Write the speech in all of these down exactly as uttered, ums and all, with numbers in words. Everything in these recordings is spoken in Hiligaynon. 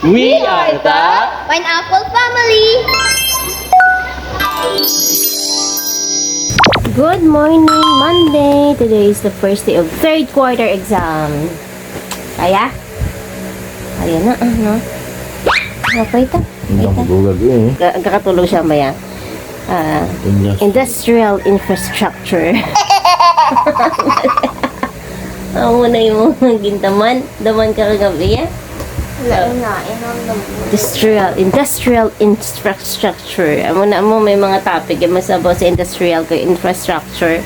We are the Pineapple Family! Good morning, Monday! Today is the first day of third quarter exam. Kaya? Kaya na, ah, no? Okay ta? Hindi ako magugag eh. Ka- kakatulog siya, maya. Ah, Industrial. Industrial infrastructure. Amo na yung mga gintaman. Daman ka kagabi, ya? Wala na, inom na mo. Industrial, industrial infrastructure. Amo na mo, may mga topic yung masabaw sa industrial kay infrastructure.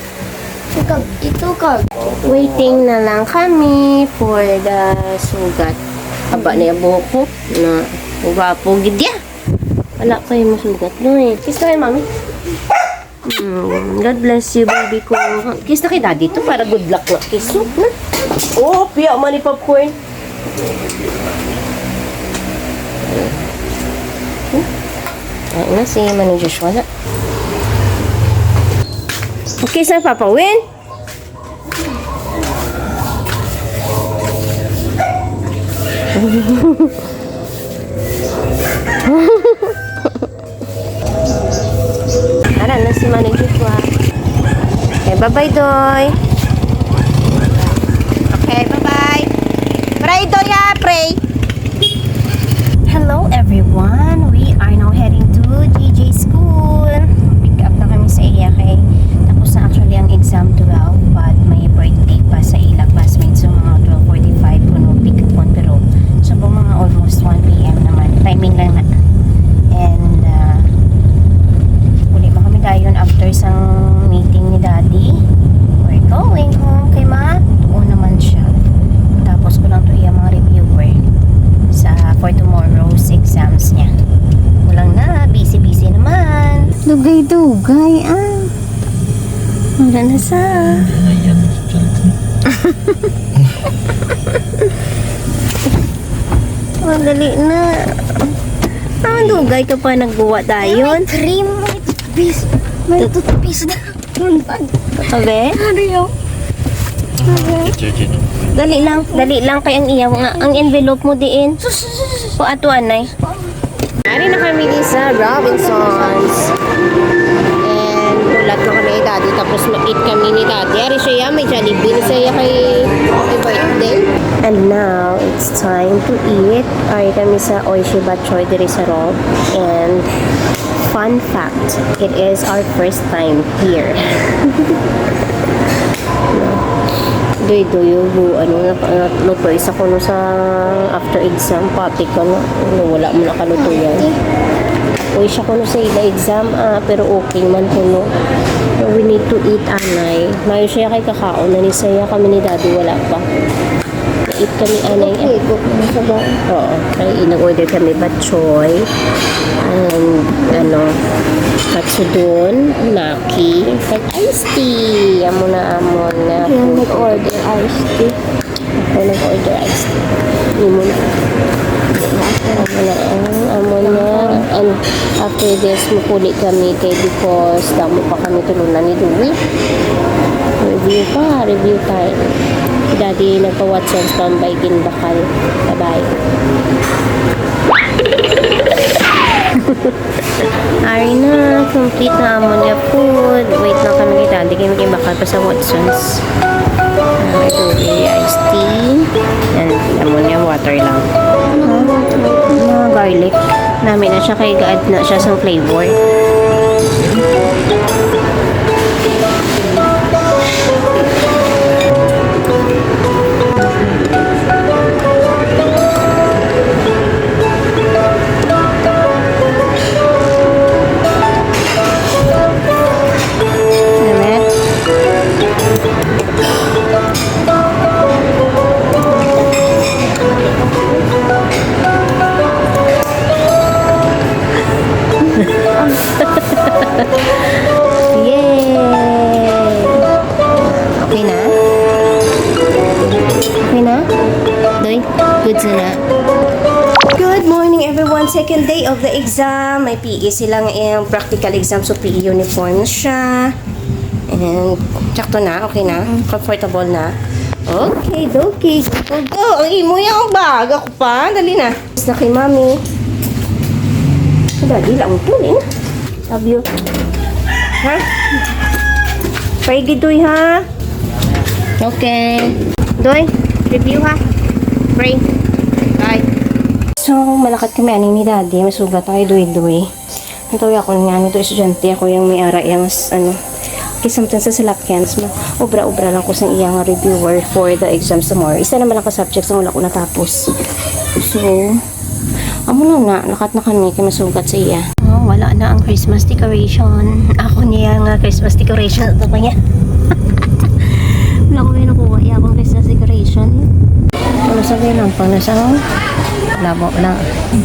Ito kag, ito kag. Waiting na lang kami for the sugat. Haba na yung buhok ko. Na, gwapo gid ya. Wala pa yung masugat, no eh. Kiss na kay mami. Mm, God bless you, baby ko. Kiss na kay daddy to para good luck na kiss. Oh, na. Oh, piya man ni popcorn. Hmm? Ay, na si Manong Joshua na. Okay, sa Papa Win? Ara na si Manong Joshua. Okay, bye-bye, Doy. Okay, bye-bye. Pray, Doy, ha? Pray. Hello, everyone. We are now heading to J J school. Pick up na kami sa iya kay tapos na actually ang exam twelve, but may birthday pa sa ila classmates. So, mga twelve forty-five kuno pick up on, pero so po mga almost one P M naman. Timing lang na. And, uh, uli mo kami dayon after sang meeting ni Daddy. We're going home kay ma. Oo naman siya. Tapos ko lang to iya mga reviewer sa, for tomorrow's exams niya. Kulang na, busy-busy naman. Dugay-dugay, ah. Wala na sa. Hindi na yan, Charlie. Madali na. Ah, dugay ka pa nagbuwa dayon. May cream, may toothpaste. May toothpaste na. Abe? Ano yun? Detergent. Dali lang, dali lang kay ang iyaw nga, ang envelope mo diin. Sus, sus, sus, sus. O, ato, anay. Ari na kami di sa Robinsons. And hulat na kami ni Daddy. Tapos ma-eat kami ni Daddy. Ari siya, may Jollibee ni siya kay happy birthday. And now, it's time to eat. Ari kami sa Oishi Batchoy diri sa Rob. And fun fact, it is our first time here. Doy, doy, yung bu-, ano, na, na, lutoy sa kuno sa after exam, pati ka na, ano, wala mo nakaluto yan. Uy, siya kuno sa ila exam, ah, pero okay man kuno. We need to eat, anay. Mayo siya kay kakaon na ni saya, kami ni Daddy, wala pa. Eat kami, anay. Okay, cook mo sa ba? Oo. Kay nag-order kami batchoy. And, ano, katsudon, maki, kag iced tea. Amo na, amo na. Yung nag-order iced tea. Ako nag-order iced tea. Imo na. Amo na, ang, amo na. And after this, mukuli kami kay because damo pa kami tulunan ni Dewey. Review pa, review time. Si Daddy nagpa-Watsons pa ang bay ginbakal. Bye-bye. Ari na, complete na amo niya food. Wait lang kami kay Daddy, kay may bakal pa sa Watsons. Ah, ito, iced tea. And amo niya, water lang. Mga garlic. Nami na siya kay ga-add na siya sa flavor. Namit. Yay! Okay na? Okay na? Doy, good na. Good morning, everyone. Second day of the exam. May P E sila nga iyang practical exam, so P E uniform na siya. And sakto na, okay na, comfortable na. Okay, dokie. Go, go. Ang imo yan, ba? Aga ko pa. Dali na. Kiss na kay Mami. Dali lang to, eh. Love you. Ha? Pwede, Doy, ha? Okay. Doy, review, ha? Pray. Bye. So, malakat kami ani ni Daddy. Masugat tayo, Doy, Doy. Ito yung ako nga, ito estudyante, ako yung may ara, yung s-, ano, kisamtan sa salakyans mo. Obra-obra lang ko sa iya nga reviewer for the exams tomorrow. Isa naman lang ka subjects ang wala ko natapos. So, amo lang na, lakat na kami kay masugat sa iya. Oh, wala na ang Christmas decoration. Ako niya nga Christmas decoration. Ito pa niya. Wala ko may nakuha. Iya akong Christmas decoration. Ano sa ganun? Pang nasa labo lang.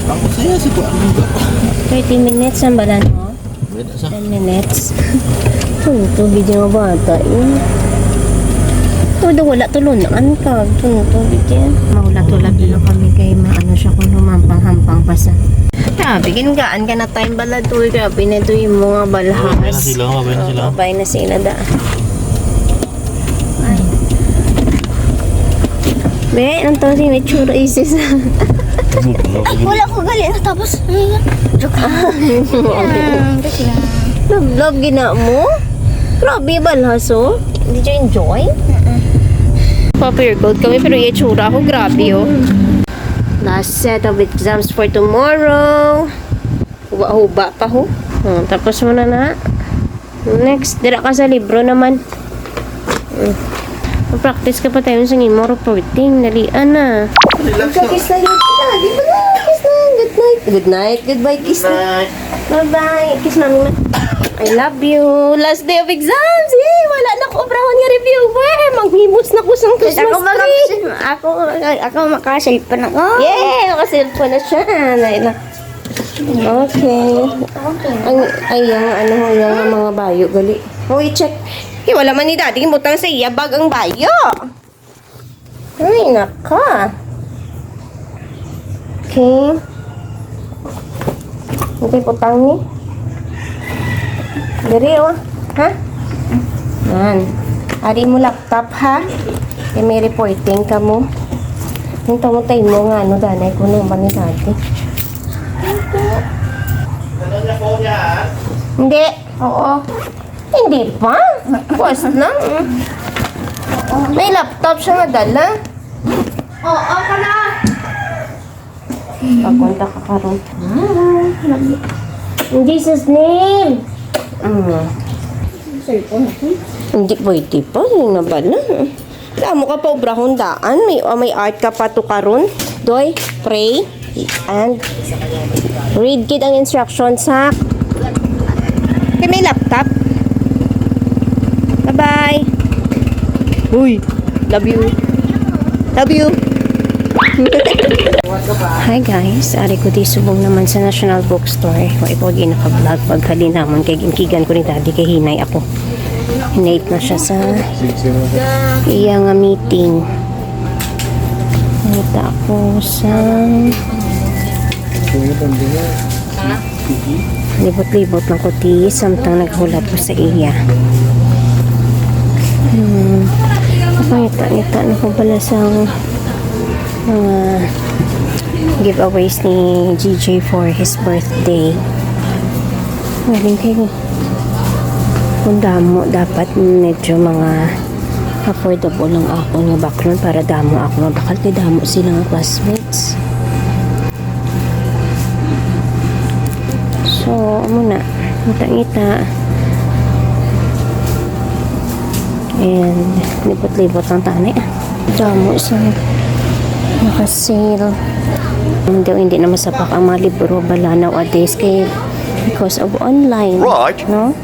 Ako saya si Kuan. Thirty minutes ang balan mo. Wait, asa? Ten minutes. Ito, video nga bata, eh. Ito daw wala tulunan ka. Ito, ito, video. Mahulat-hulat na lang kami kay maano siya kung humampang-hampang pa sa. Grabe, ginagaan ka na time bala, Doy. Grabe na ito yung mga balhas. Okay na sila, okay na sila. Oo, okay na sila, da. Be, ang tawag yung itsura, isis. Wala ko gali na tapos. Joke. Ah, joke lang. Love, love, gina mo? Grabe, balhas, oh. Did you enjoy? Paper coat kami, pero yung itsura ko, grabe, oh. Last set of exams for tomorrow. Huba-huba pa, ho. Oh, tapos mo na na. Next, dira ka sa libro naman. Mm. Practice ka pa tayo sa imo reporting. Dali, ana. Relax na. Kiss na, kiss na. Di ba na? Kiss na. Good night. Good night. Goodbye. Kiss na. Good night. Bye-bye. Kiss, mami. I love you. Last day of exams. Yay! Wala na ko obrahon nga reviewer. Manghimos na ko sang Christmas tree. Ako, ako, ako makaselfon ako. Yay! Makaselfon na siya. Na, na. Okay. Ang, ay, yung ano, yung mga bayo, gali. Oh, i-check. Eh, wala man ni Daddy, butang sa iya bag ang bayo. Ay, naka. Okay. Okay, butang ni. Diri, oh. Ha? Yan. Ari mo laptop, ha? Kay may reporting ka mo. Ang tamo tayo mo nga, ano, danay ko nung manigati. Hindi. Oo. Hindi pa. Buwas lang. May laptop siya nga dala. Oo, ka na. Papunta ka karon. Ah, love you. In Jesus' name. Mm. Cellphone ako. Hindi pwede pa. Yun na ba na? Damo ka pa obrahon daan. May, ah, may art ka pa to karon. Doy, pray. And read kit ang instructions, ha? Kay may laptop. Bye-bye. Uy, love you. Love you. Hi guys, ari ko di subong naman sa National Bookstore. Wa ko di naka-vlog pagkali namon kay ginkigan ko ni Daddy kay hinay ako. Late na siya sa iya nga meeting. Ngita ako sa libot-libot lang ko ti samtang naghulat ko sa iya. Hmm. Ngita-ngita na ko pala sa mga giveaways ni G J for his birthday. Galing kayo. Kung damo, dapat medyo mga affordable lang ako nga baklon para damo ako mabakal kay damo sila nga classmates. So, amo na. Ngita-ngita. And libot-libot lang tani. Damo sa naka-sale. Hindi, hindi na masapak ang mga libro bala nowadays kay because of online. Right. No?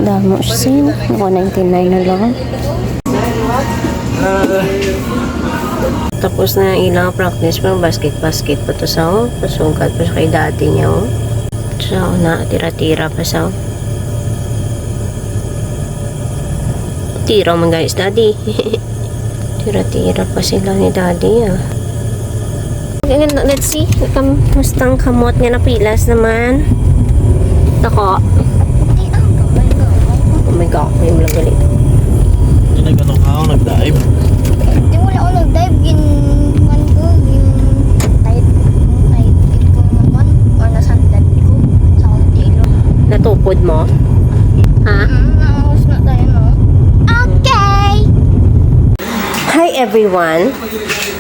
Damo siya. Ako ninety-nine na lang. Tapos na ang ilang practice, pero basket-basket pa to sa, oh. Pasugat pa sa kay dati niya, oh. So, na, tira-tira pa sa, oh. Tira man, guys, daddy. Tira-tira pa sila ni daddy, ah. Ganyan, let's see. Kam-, mustang kamot nga napilas naman. Tako. Oh my God, may ulang galit. Ito nag-ano ka, oh, nag-dive? Di wala Everyone,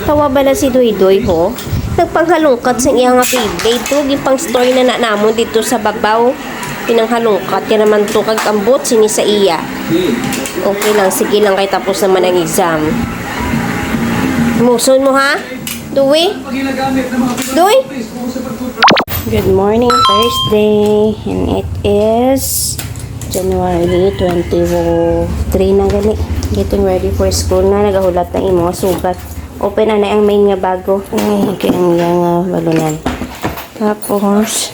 tawa bala si Doydoy ho. Nagpanghalungkat sang iya nga Beyblade to, gipang-store na na namon dito sa babaw. Pinanghalungkat ka naman to kag ambot sini sa iya. Okay lang, sige lang kay tapos naman ang exam. Muson mo ha? Doy? Doy? Good morning, Thursday. And it is January twenty-three na gali. Getting ready for school na. Nagahulat na imo nga sugat. Open na ang main nga bago. Ay, kaya ang yang uh, balunan. Tapos,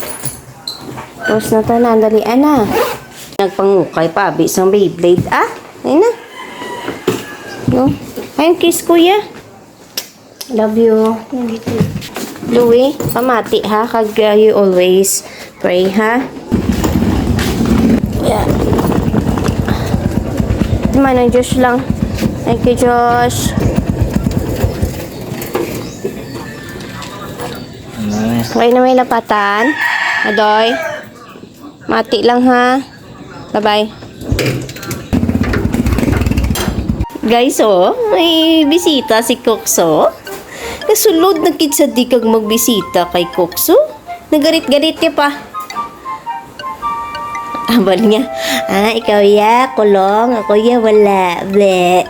tapos na tanan. Dali, ana. Nagpangukay pa, abi, sang Beyblade. Ah, ay na. No? Ay, ang kiss, kuya. Love you. Louie, pamati ha, kag uh, you always pray ha. Yeah. Manang Josh lang. Thank you, Josh. Wala na may lapatan. Adoy. Mati lang ha. Bye-bye. Guys, oh, may bisita si Kokso. Nasulod na gid sa di kag magbisita kay Kokso. Nagarit-garit niya pa. Abal niya. Ah, ikaw ya, kulong. Ako ya, wala. Be.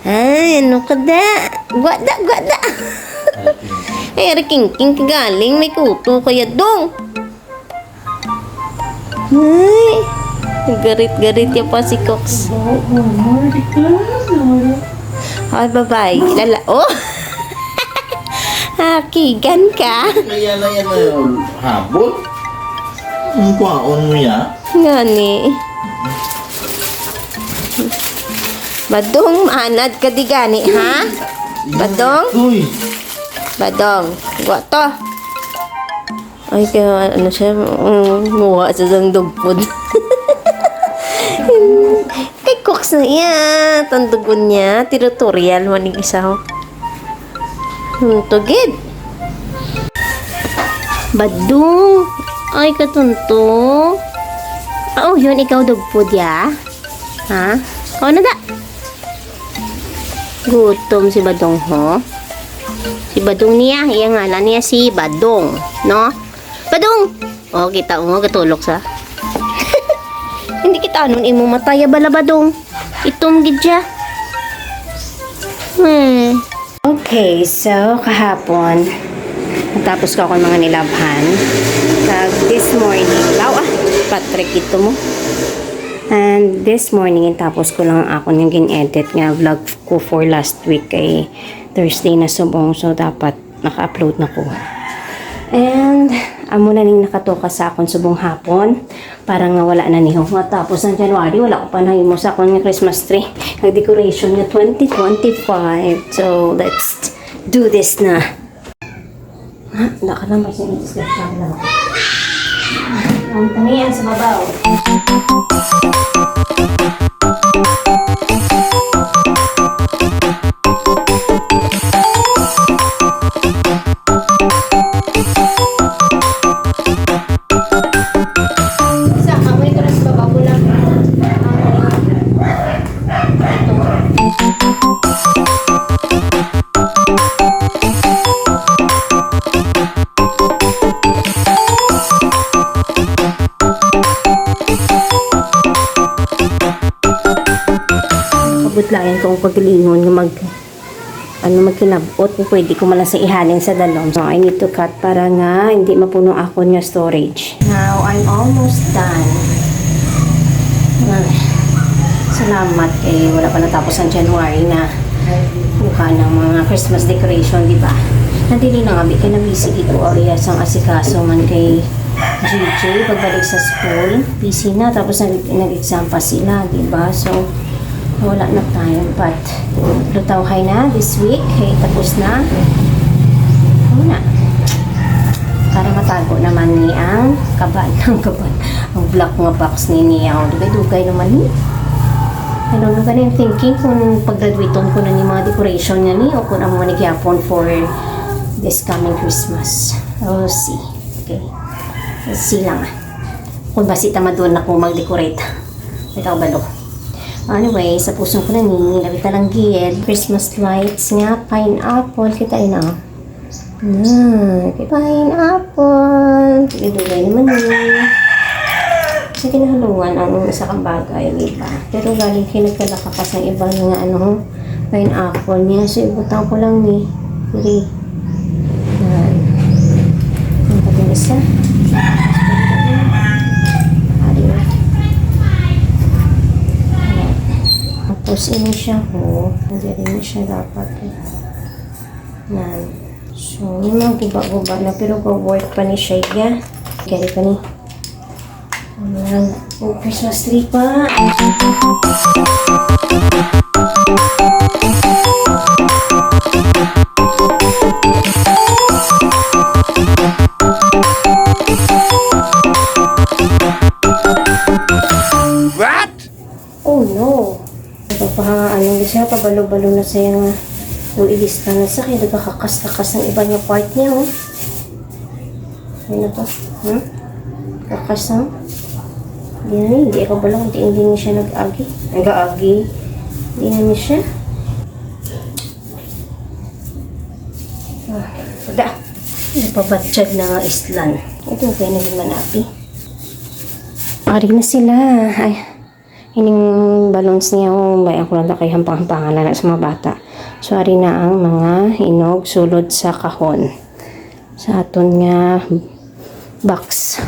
Ay, ano ka da? Gwada, gwada. Ay, ari kingking kagaling, may kuto kaya dong. Ay, garit-garit ya pa si Cox. Ay, babae. Lala, oh. Hakigan ka. Kaya na yan na habol. Ang kwaon mo ya? Ngani. Badong, anad ka di gani, ha? Badong? Uy. Badong. Gwa to. Ay, kaya ano siya, mm, muha siya sang dog food. Kay Cox na iya. Tandugon niya. Territorial man yung isa, oh. Hmm, tugid. Badong. Ay, katunto. Ah, oh, yun, ikaw dog food, ya? Ha? Oh, na da. Gutom si Badong, ho. Si Badong niya, iya ngalan niya si Badong, no? Badong! Oh, kita mo, gatulok sa. Hindi kita anon imo mataya bala, Badong. Itom gid siya. Hmm. Okay, so kahapon, natapos ko akong mga nilabhan. Kag this morning, wow, ah, Patrick, ito mo. And this morning, tapos ko lang ang akon yung gin-edit nga vlog ko for last week kay Thursday na subong. So, dapat naka-upload na ko. And, amo na ning nakatoka sa akon subong hapon. Para nga wala na niyo. Matapos ang January, wala ko pa nahimo sa akon nga Christmas tree. Ang decoration nga twenty twenty-five. So, let's do this na. Ha? Wala ka na, may sinigis ka na. Ang tanian sa babaw. Sa kamoy ko sa babaw lang. Pabutlayan ko ang paglingon nga mag, ano, magkinabot kung pwede ko man lang sa ihalin sa dalom. So, I need to cut para nga hindi mapuno akon nga storage. Now, I'm almost done. Ay, salamat kay wala pa natapos ang January na kuha ng mga Christmas decoration, di ba? Nadili na nga, bi, kay nabisi ko, area sang asikaso man kay J J, pagbalik sa school, busy na, tapos nag-, nag-exam pa sila, di ba? So, wala na time, but lutawhay na this week, kay tapos na. Ano na? Para matago naman ni ang kaban, ang kaban, ang black nga box ni niya. O, dugay-dugay naman ni. I don't know, gani ang thinking kung pag-graduaton ko na ni mga decoration nga ni, o kung amo ni gyapon for this coming Christmas. We'll see. Okay. Let's see lang. Kung basi ta madun na ko mag-decorate. May kabalo. Anyway, sa puson ko na ni, labit na lang gid, Christmas lights nga pineapple. Kita yun, oh. Na, kay pineapple. Dugay-dugay naman ni. Kasi kinahaluan ang isa kang bagay, di ba? Pero galing kay nagkalakakas ang iba nga ano, pineapple niya. So, ibutang ko lang ni. Diri. Yan. Ang pati isa. Ari. Yan. Tapos, ini siya, ho. Diri na siya dapat, eh. Yan. So, may mga guba-guba na, pero go-work pa ni siya, ya. Gari pa ni. Ayan. Oh, Christmas tree pa. What? Oh no. Nagpapaha-, ano na siya, pabalo-balo na siya nga. Yung ilista na sa kaya nagkakakas-kakas ang iba niya part niya, oh. Ayun na to. Hmm? Kakas, oh. Di na ni, di ako balo, di, di ni siya nag-agi. Nag-aagi. Di na ni siya. Ah, da. Napabatsyag na nga islan. Ito, okay na naman, api. Ari na sila. Ay, ining balloons niya, oh, may ako lang kay hampang-hampangan na lang sa mga bata. So, ari na ang mga hinog sulod sa kahon. Sa aton nga box.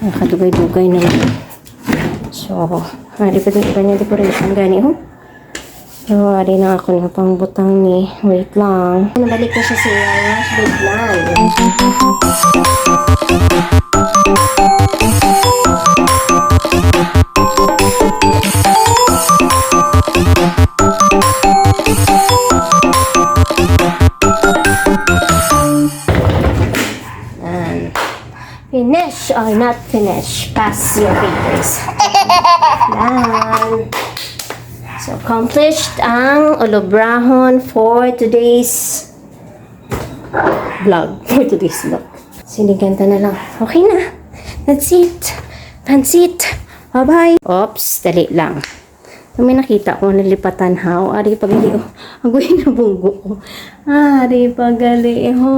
Nakadugay-dugay na lang. So, ari pa din iba niya decoration gani, oh. So, ari na ako nga pangbutang ni. Wait lang. Nabalik na siya sa iya nga biglan. Yan. Finish or not finish, pass your papers. Yan. So, accomplished ang ulubrahon for today's vlog. For today's vlog. Sinigan ta na lang. Okay na. That's it. Pansit. Bye-bye. Oops, dali lang. May nakita ko nalipatan, haw. Ari pagali, oh. Agoy, nabunggo ko. Ari pagali, ho.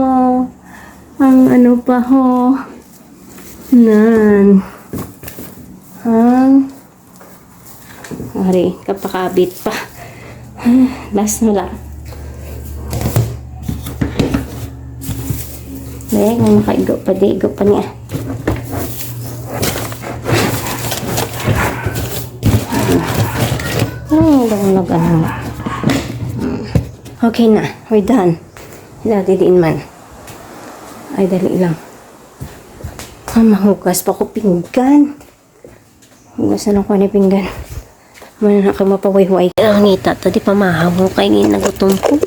Ang ano pa, ho. Nan. Ang ari, kapakabit pa. Last na lang. Dahil nga makaigo pa, di igo pa niya. Ay, daw nag-ano. Okay na, we're done. Dati diin man. Ay, dali lang. Ah, mahugas pa ko pinggan. Hugas na lang ko ni pinggan. Mana na kay mapaway-way. Ang ngita to, di pa mahaw kay nagutom ko.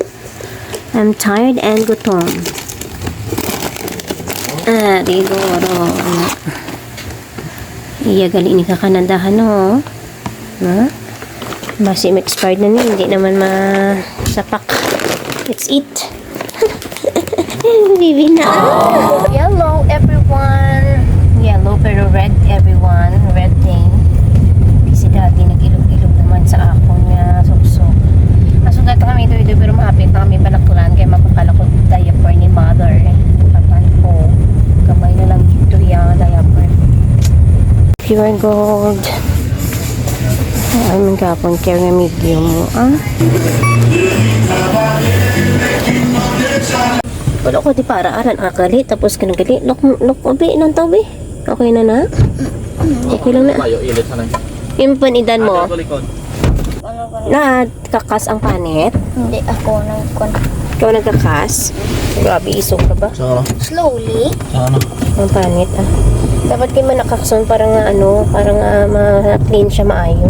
I'm tired and gutom. Ah, di guro. Iya gali ni kakanadahan, no? Na? Basi ma-expired na ni, hindi naman masapak. Let's eat. Bibi na. Yellow, everyone. Yellow, pero red, everyone. Red thing. Si Daddy nag-ilog-ilog naman sa akon nga suksok. Masugat kami ito, ito, pero maapit pa kami panaklan kay mapakala ko diaper ni mother. Patan ko. Gamay na lang dito yung diaper. Pure gold. Ay, man gapon, care nga medium mo, ah. Wala ko di para aran akali, tapos ka nagali. Look, look, abi, nang tabi. Okay na na? Okay lang na. Mayo, ilit sa nang. Yung panidan mo? Ano ko likod? Na, kakas ang panit? Hindi ako nagkon. Ikaw nagkakas? Grabe, isog ka ba? Sa ano? Slowly. Sa ano? Ang panit, ah. Dapat kay manakakson para nga, ano, para nga ma-clean siya maayo.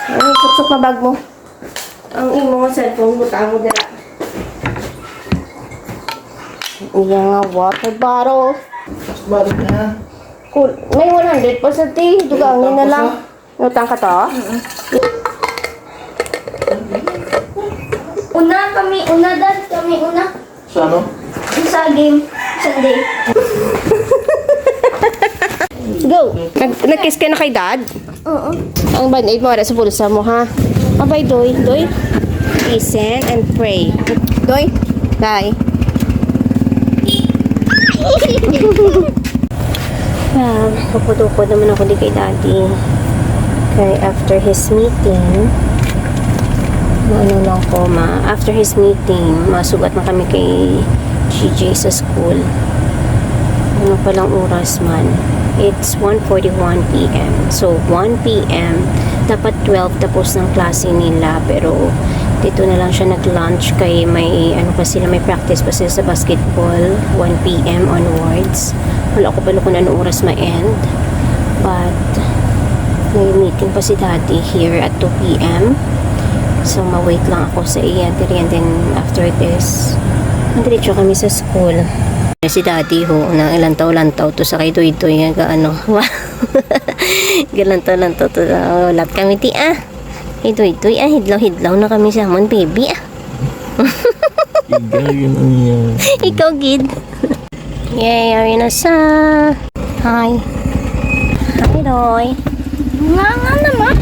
Ay, suksok na bag mo. Ang imo nga cellphone, butang mo dira. Iya nga water bottle. Mas balik na. Kul-, may one hundred pa sa ti, dugangin na lang. Utang ka to? Una kami, una dad kami, una. Sa ano? Sa game, Sunday. Go! Nag-, nag-kiss ka na kay dad? Oo. Ang band-aid mo, wala sa bulsa mo, ha? Abay, Doy, Doy. Listen and pray. Doy, bye. Ah, upod-upod naman ako di kay Daddy. Kay after his meeting, ano lang ko, ma, after his meeting, masugat na kami kay G J sa school. Ano pa lang oras man? It's one forty-one p m. So, one p m, dapat twelve tapos ng klase nila, pero dito na lang siya nag-lunch kay may, ano pa sila, may practice pa sila sa basketball, one p m onwards. Wala ko balo kung ano oras ma-end. But, may meeting pa si Daddy here at two p m. So, ma-wait lang ako sa iya diri, and then after this, diretso kami sa school. Si Daddy ho, nang ilantaw-lantaw to sa kay Doydoy nga gaano. Galantaw-lantaw to. Oh, lat kami ti, ah. Kay Doydoy, ah, hidlaw-hidlaw na kami sa amon, baby, ah. Ikaw yun ang iya. Ikaw, gid. Yay, ari na sa. Hi. Hi, Doy. Nga nga naman.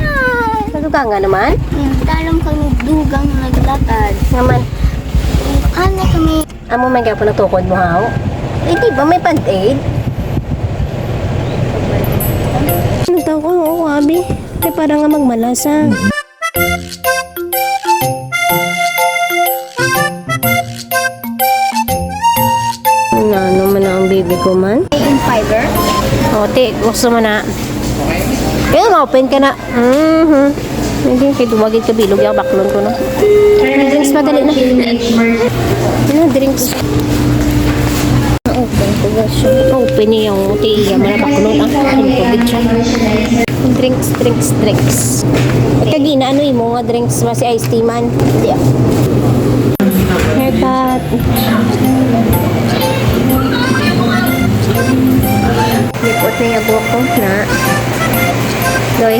Nadugang nga naman? Hmm, talong kami dugang naglatad. Naman. Ano kami? Amo may gapon ang tukod mo, haw? Eh, di ba may band-aid? Ano tawag ko? Oo, abi. Kaya parang nga magmalasa. Ano man ang baby ko man? In fiber? O, ti, gusto mo na? Kaya ma-open ka na. Mhm. Hindi, kay duwagid ka bilog, yung baklon ko, no? Drinks, madali na. Ano, drinks? Open ko ba siya? Open niya yung tiya, mga baklon, ah. Ano ko, bitch? Drinks, drinks, drinks. Pagkagina, ano imo nga drinks ba si iced tea man? Hindi, ah. Haircut. Lipot na yung buhok ko na. Doy.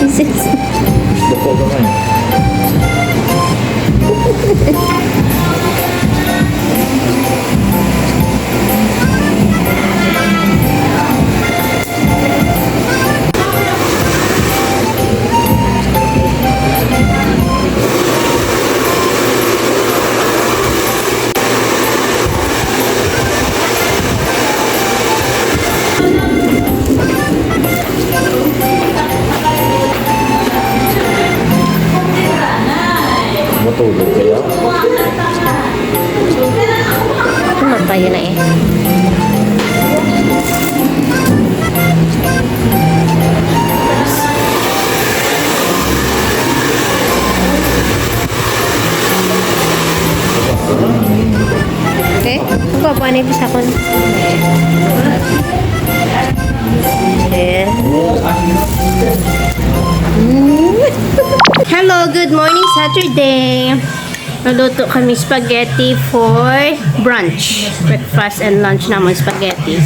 Isis. Dako gamay. Matulog kaya? Matay na eh. Okay? Ang gwapo, ano yung gusto ko? Okay. Mm. Hello, good morning, Saturday. Naluto kami spaghetti for brunch. Breakfast and lunch namon, spaghetti.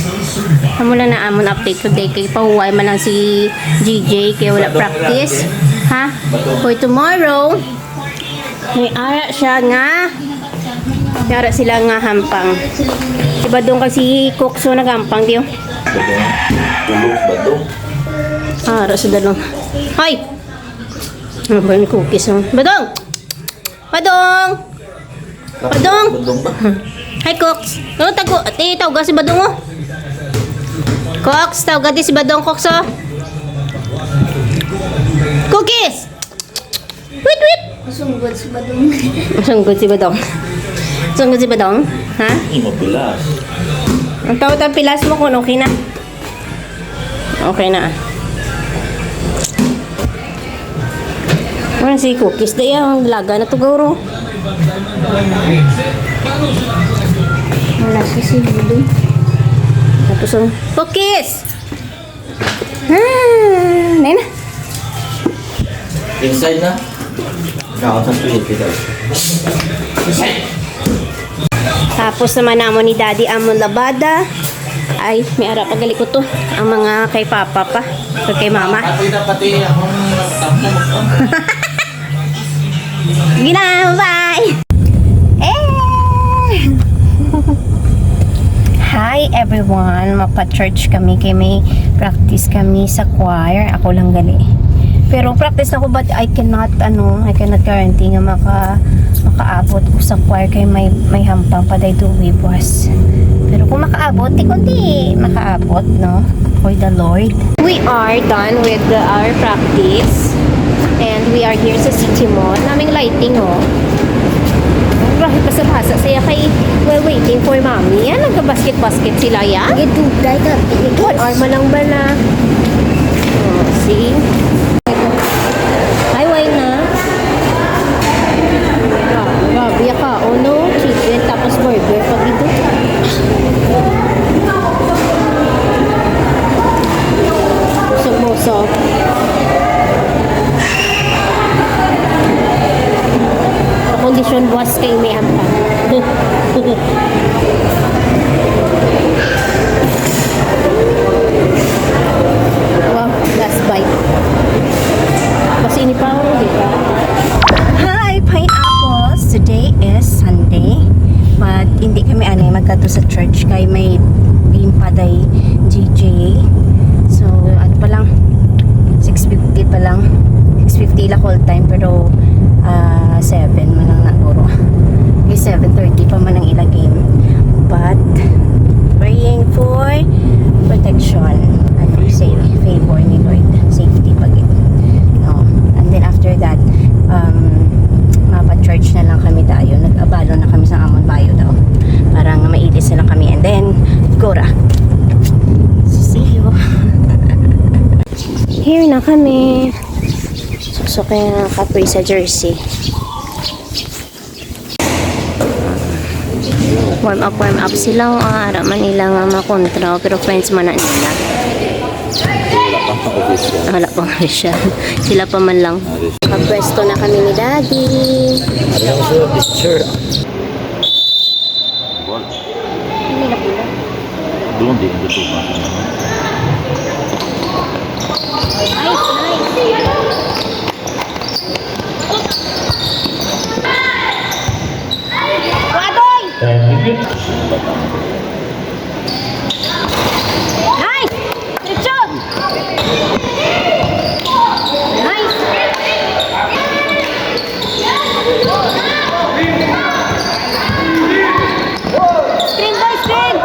Amo lang na amon update today kay pahuway man lang si G J kay wala practice. Ha? For tomorrow, may ara siya nga, may ara sila nga hampang. Si Badong kag si Kokso naghampang, diyo. Badong. Tulog si Badong. Ah, ara si Badong. Hoy! Ano ba yung cookies, oh? Badong! Badong! Badong! Badong ba? Hi, Cox. Ano tago? Ate, tawag si Badong, oh. Cox, tawag ate si Badong, Cox, oh. Cookies! Wait, wait! Masunggod si Badong. Masunggod si Badong. Masunggod si Badong? Ha? Hindi mo pilas. Ang tawag ang pilas mo kung okay na. Okay na. Ano si Cookies? Daya, ang laga na to, guro. Wala si Silvio. Tapos ang Cookies! Ah, nay na. Inside na? Tapos naman namo ni Daddy amon labada. Ay, may ara pa gali ko to. Ang mga kay Papa pa. Kay, kay Mama. Pati na pati akong tampo. Ginaway! Eh! Hi everyone! Mapa-church kami kay may practice kami sa choir. Ako lang gali. Pero practice ako, but I cannot, ano, I cannot guarantee nga maka, makaabot ko sa choir kay may, may hampang pa day duwi buwas. Pero kung makaabot, di kundi makaabot, no? For the Lord. We are done with the, our practice. And we are here sa City Mall. Naming lighting, oh. Grabe, basa-basa saya kay we're waiting for Mommy. Yan, nagka-basket-basket sila, yan. Giduday ka, One hour man lang ba na? Oh, see? Ay, why na? Grabe ka, oh no? Chicken, tapos burger, pag ito. Busog-busog. Kondisyon buwas kay may hampang. Wow, last bite. Kasi ini pa, oh, di ba? Hi, pineapples! Today is Sunday, but hindi kami anay magkadto sa church kay may game pa day J J. So, ano pa lang, six fifty pa lang. Six fifty ila call time, pero, ah, seven man lang na guro. Kay seven thirty pa man ang ila game. But, praying for protection. Ano, safe, favor ni Lord. Safety pa gid. No? And then after that, um, mapa-church na lang kami dayon. Nag-abalo na kami sa amon bayo daw. Para nga mailis na lang kami. And then, gura. See you. Here na kami. Suksok yung kapoy sa jersey. Warm up, warm up sila. Ah, ara man nila nga makontra, pero friends man na nila. Wala pa official. Wala pa official. Sila pa man lang. Kapwesto na kami ni Daddy. Ano po, picture? Ball. Hindi na pula. Doon, di na pula. Nice, nice. Kuha, Doy! Nice! Diretso! Nice! Screen, Doy, screen!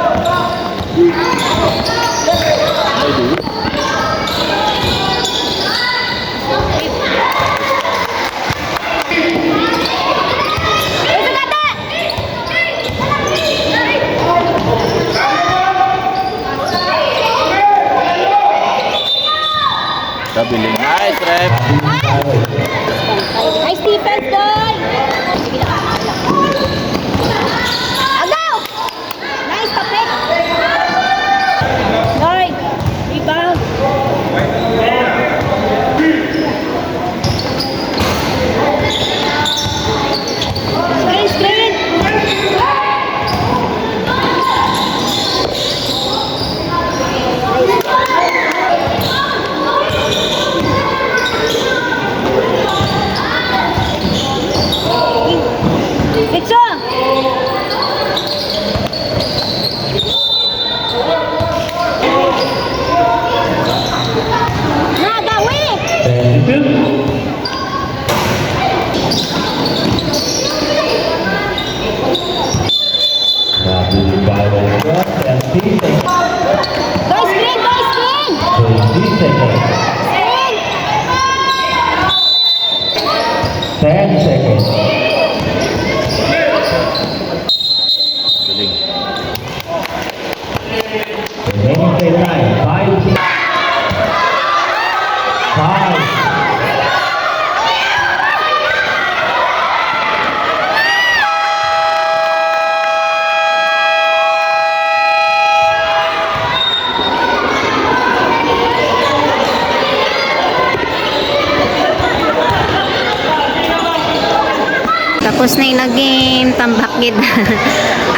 Tapos na yung naging tambak gid.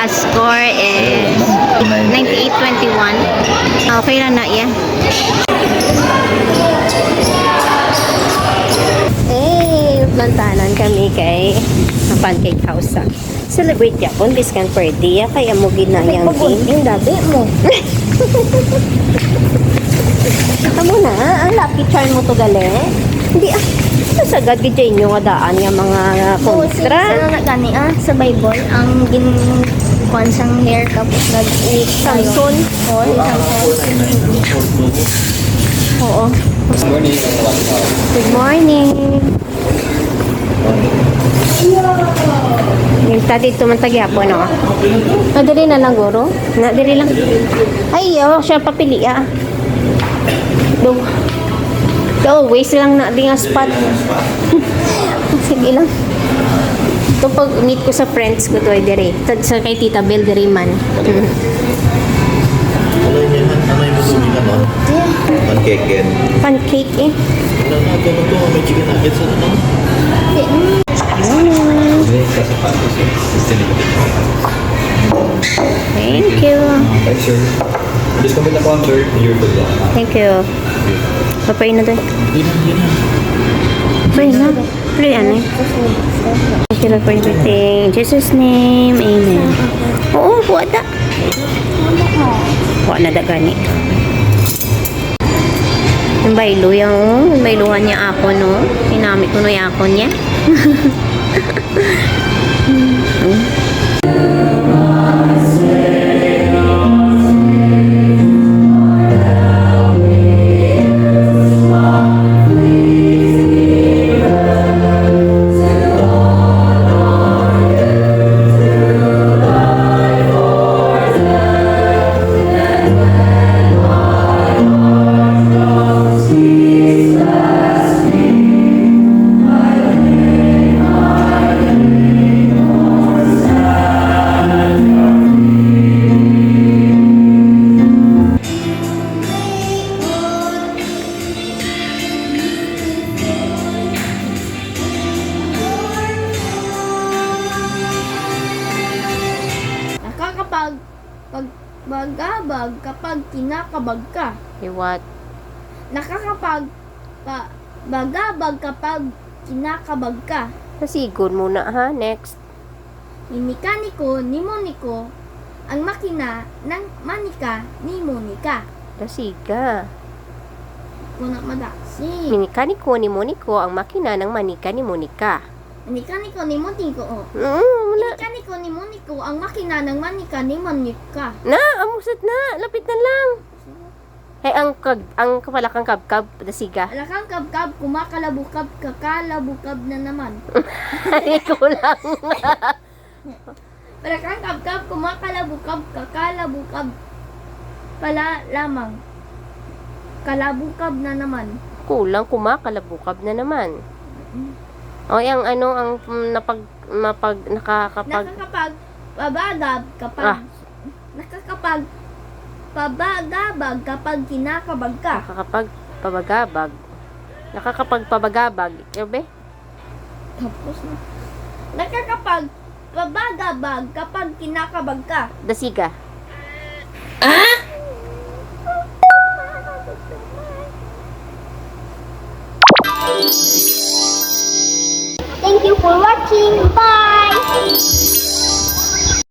Ang score is ninety-eight twenty-one. Okay lang na, yeah. Hey, plantanan kami kay Pancake House, ah. Celebrate yapon, biskan per day, ah, kaya mo ginayang Nagpagunting dati mo. Tamo na, ang lucky charm mo to, gali. Hindi, ah, nasagad gid sa inyo nga daan nga mga kontra. Sa na gani, ah, sa Bible, ang gin-, kuwan sang hair, tapos nag-, Samson. Oo, si Samson. Oo. Good morning. Yung ta dito man tagyapon, no? Nadiri na lang, guro. Nadiri lang. Ay, oh, siya papili, ah. Do. Always lang na di nga spot. Sige lang. Ito pag meet ko sa friends ko to, ay dire. Tad sa kay Tita Bel, dire man. Ano yun? Ano yung gusto niyo, no? Pancake yan. Pancake, eh. Ano na ito? Ito, may chicken nuggets, ano? Hindi, kasi pancake, eh. Thank you. Okay, sir. Just kami na po, sir. Your food lang. Thank you. Papay na doon. Hindi na, hindi na. Papay na. Play, ano eh? Thank you, Lord, for everything. In Jesus' name, amen. Oo, kuha da. Kuha na da gani. Ang baylo yan, oh. Ang bayluhan niya ako, no? Hinamit ko no yung ako niya. Nakakapag-, pag-, bagabag kapag kinakabag ka. Liwat. Nakakapag-, pa-, bagabag kapag kinakabag ka. Pasigon muna, ha? Next. Ni mekaniko ni Monico ang makina ng manika ni Monica. Dasiga. Kuna madasi. Ni mekaniko ni Monico ang makina ng manika ni Monica. Ni mekaniko ni Monico, oh. Oo, Ni wala. mekaniko ni Monico ang makina ng manika ni Monica. Na, amusat na. Lapit na lang. Hey, ang kag-, ang kapalakang kabkab, dasiga. Palakang kabkab, kumakalabukab, kakalabukab na naman. Ay, kulang. Palakang kabkab, kumakalabukab, kakalabukab. Pala lamang. Kalabukab na naman. Kulang, kumakalabukab na naman. Mm. O, yung ano, ang, mm, napag-, mapag-, nakakapag- Nakakapag-, pabagab kapag Ah. Nakakapag-, pabagabag kapag kinakabag ka. Nakakapag-, pabagabag. Nakakapagpabagabag. Ikaw, be? Tapos na. Nakakapag-, pabagabag kapag kinakabag ka. Dasiga. Ah? Thank you for watching. Bye!